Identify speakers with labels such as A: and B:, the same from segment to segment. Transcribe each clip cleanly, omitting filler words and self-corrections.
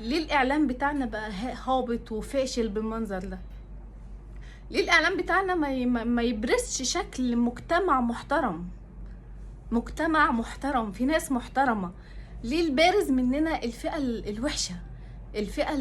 A: ليه الاعلام بتاعنا بقى هابط وفاشل بالمنظر ده؟ ليه الاعلام بتاعنا ما يبرزش شكل مجتمع محترم؟ مجتمع محترم في ناس محترمة. ليه البارز مننا الفئة الوحشة، الفئة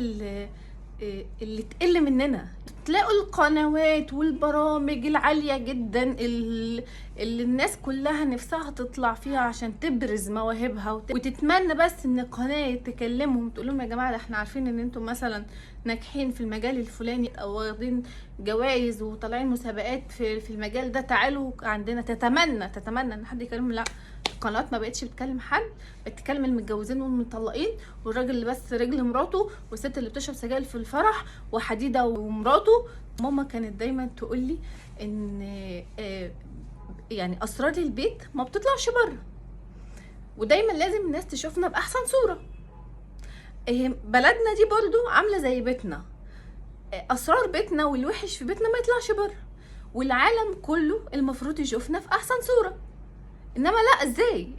A: اللي تقل مننا؟ تلاقوا القنوات والبرامج العالية جدا اللي الناس كلها نفسها تطلع فيها عشان تبرز مواهبها وتتمنى بس ان قناة تكلمهم تقول لهم يا جماعة ده احنا عارفين ان انتم مثلا ناجحين في المجال الفلاني او واخدين جوائز وطالعين مسابقات في المجال ده، تعالوا عندنا. تتمنى ان حد يكلمهم. لا، القنوات ما بقتش بتكلم حد، بتكلم المتجوزين والمطلقين والراجل اللي بس رجل مراته والست اللي بتشرب سجاير في الفرح وحديده ومراته. ماما كانت دايما تقول لي ان اسرار البيت ما بتطلعش بره، ودايما لازم الناس تشوفنا باحسن صوره. بلدنا دي برضو عامله زي بيتنا، اسرار بيتنا والوحش في بيتنا ما يطلعش بره، والعالم كله المفروض يشوفنا في احسن صوره. انما لا،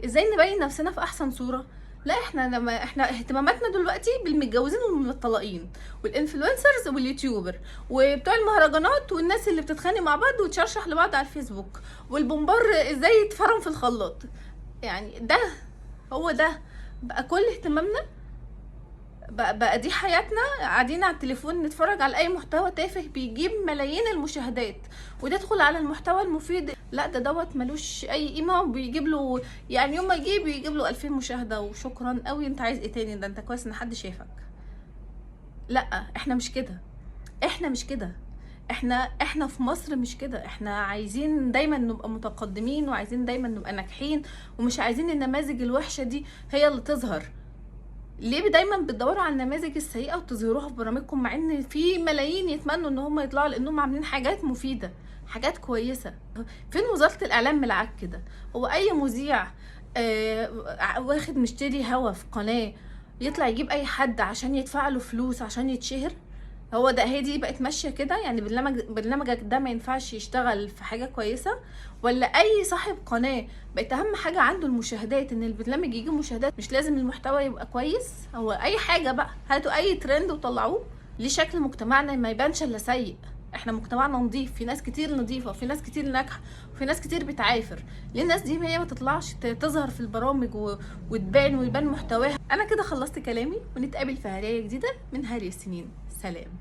A: ازاي نبين نفسنا في احسن صوره؟ لا، احنا لما احنا اهتماماتنا دلوقتي بالمتجوزين والمطلقين وال influencers وال YouTuber وبتوع المهرجانات والناس اللي بتتخانق مع بعض وتشرشح لبعض على الفيسبوك، والبومبار ازاي يتفرم في الخلاط. ده هو ده بقى كل اهتمامنا، بقى دي حياتنا. قاعدين على التليفون نتفرج على اي محتوى تافه بيجيب ملايين المشاهدات، وتدخل على المحتوى المفيد لا ده دوت ملوش اي قيمة، وبيجيب له يوم ما يجيب يجيب له 2000 مشاهده وشكرا قوي، انت عايز ايه تاني؟ ده انت كويس ان حد شافك. لا، احنا مش كده، احنا مش كده، احنا في مصر مش كده. احنا عايزين دايما نبقى متقدمين، وعايزين دايما نبقى ناجحين، ومش عايزين النماذج الوحشة دي هي اللي تظهر. ليه دايما بتدوروا على النماذج السيئة وتظهروها في برامجكم، مع ان في ملايين يتمنوا ان هم يطلعوا لانهم عاملين حاجات مفيدة، حاجات كويسة؟ فين وزارة الاعلام من العك ده؟ هو اي مذيع واخد مشتري هوا في قناة يطلع يجيب اي حد عشان يدفع له فلوس عشان يتشهر؟ هو ده، هي دي بقت ماشية كده؟ برنامجك ده ما ينفعش يشتغل في حاجة كويسة؟ ولا اي صاحب قناة بقت اهم حاجة عنده المشاهدات، ان البرنامج يجيب مشاهدات، مش لازم المحتوى يبقى كويس؟ هو اي حاجة بقى، هاتوا اي ترند وطلعوه. ليه شكل مجتمعنا ما يبانش الا سيء؟ احنا مجتمعنا نظيف، في ناس كتير نظيفة، في ناس كتير ناجحة، وفي ناس كتير بتعافر. ليه الناس دي ما تطلعش تظهر في البرامج وتبان ويبان محتواها؟ انا كده خلصت كلامي، ونتقابل في هرية جديدة من هري السنين. سلام.